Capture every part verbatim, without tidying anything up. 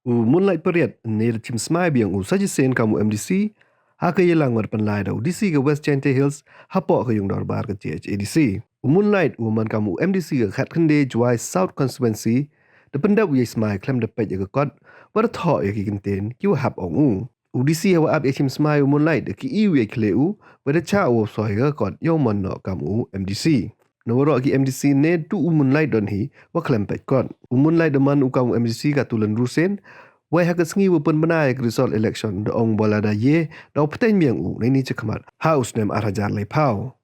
U Moonlight Pariat ne da chim smai biang u sa chisien kam u M D C ha ka yalang wa da pynlai da u D C ka West Jaintia Hills hapoh ka yung dorbar ka J H A D C. U Moonlight u man kam u M D C ka khatkhyndai Jowai South Constituency, da pyndep u yei smai khlem da peit ya ka kot wa da thoh ya ki kyntien ki wa hap, ong u. U D C hawa ap yei chim smai u Moonlight da ki i u yei khleh u wa da chah u wow soi ka kot yow man noh kam u M D C. Na waroh ki M D C ne tu u Moonlight don hi wa khlem peit kot. U Moonlight da man u kam u M D C katu lynru sien, wei ha ka sngi wa pynbna ya ka result election da ong ba lada ye daw pteng biang u neini chakhmat ha u snem ar hajar laiphaw.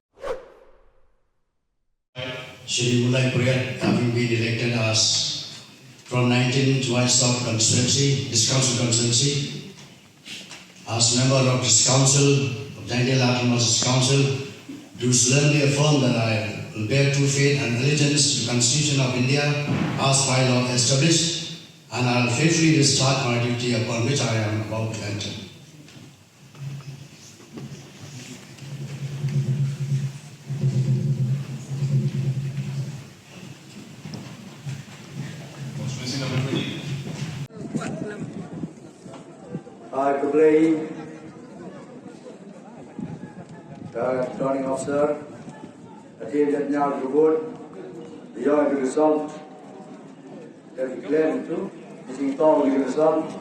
Shri Moonlight Pariat, having been elected as from nineteen Jowai South Constituency, this council constituency, as member of this council, of Jaintia Hills Autonomous Council, do solemnly affirm that I will bear true faith and allegiance to the Constitution of India as by law established, and I will faithfully discharge my duty upon which I am about to enter. Ai, khublei ka returning officer, ka team that now the vote, the young result. Ka declare tu, i jingtong ki result.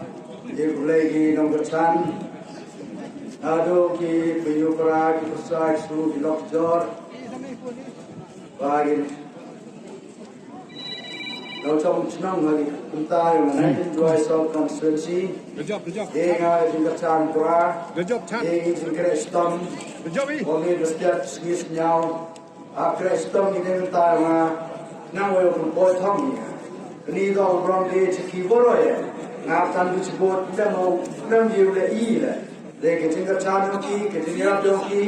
Ye khublei ki nongkyrchan. Nadooh ki payu para, ki pyrsa, ki su, ki lok jor. Ba ki nongchong chnong ha ki kynta yong nineteen Jowai South Constituency. Good job, good job. Ye nga jingkyrchan para. Good job, Chan. Ye jingkyrchan. Good job, eh. Ong ye da stiat sngi sñiaw. Ap kre stom ki ne mynta nga nang wei u poi thong ni. Ni do u brom de chi ki boro ye. Nga tan du chi bot dem u dem ye u le i le. Le ke jingkyrchan yong ki, ke jingyap yong ki,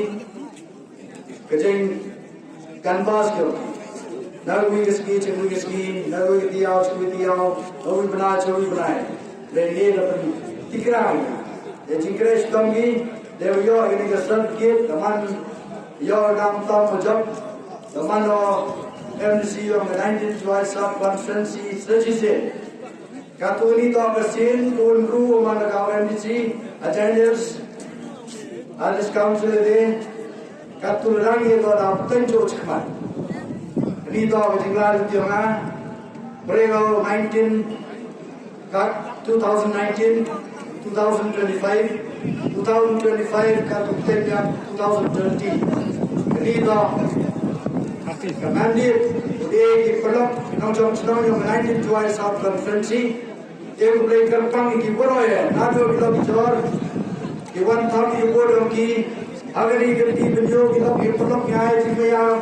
ke jingcanvass yong ki. Na wi ke sngi, chi wi ke sngi, na wi ke tiaw, chi wi tiaw, na wi bnai, chi wi bnai. Le ne la pyntikna. Le jingkyrchan stom ki, le u yoh ini ka certificate, ka man yoh dang tam u jop, ka man o M D C yong ka nineteen Jowai South Constituency, sa chisien. Katu ini toh ka sien, ka ynru man ka M D C, a Jaintia Hills, a District Council de, katu rang ye toh da pynjot chikmat. Ini toh ka jingla yong nga, Brego nineteen, ka two thousand nineteen, two thousand twenty-five, two thousand twenty-five, ka tu ten ya two thousand thirty. Ini toh ka mandate, u de ki paralok, nongchong chnong yong nineteen Jowai South Constituency, ye khublei kyrpang ki boro ye, nadooh ki lok ki jor, ki wan tham ki boro ki, ha kani ka kti bynñiaw ki lok ki paralok ngai, ki maya,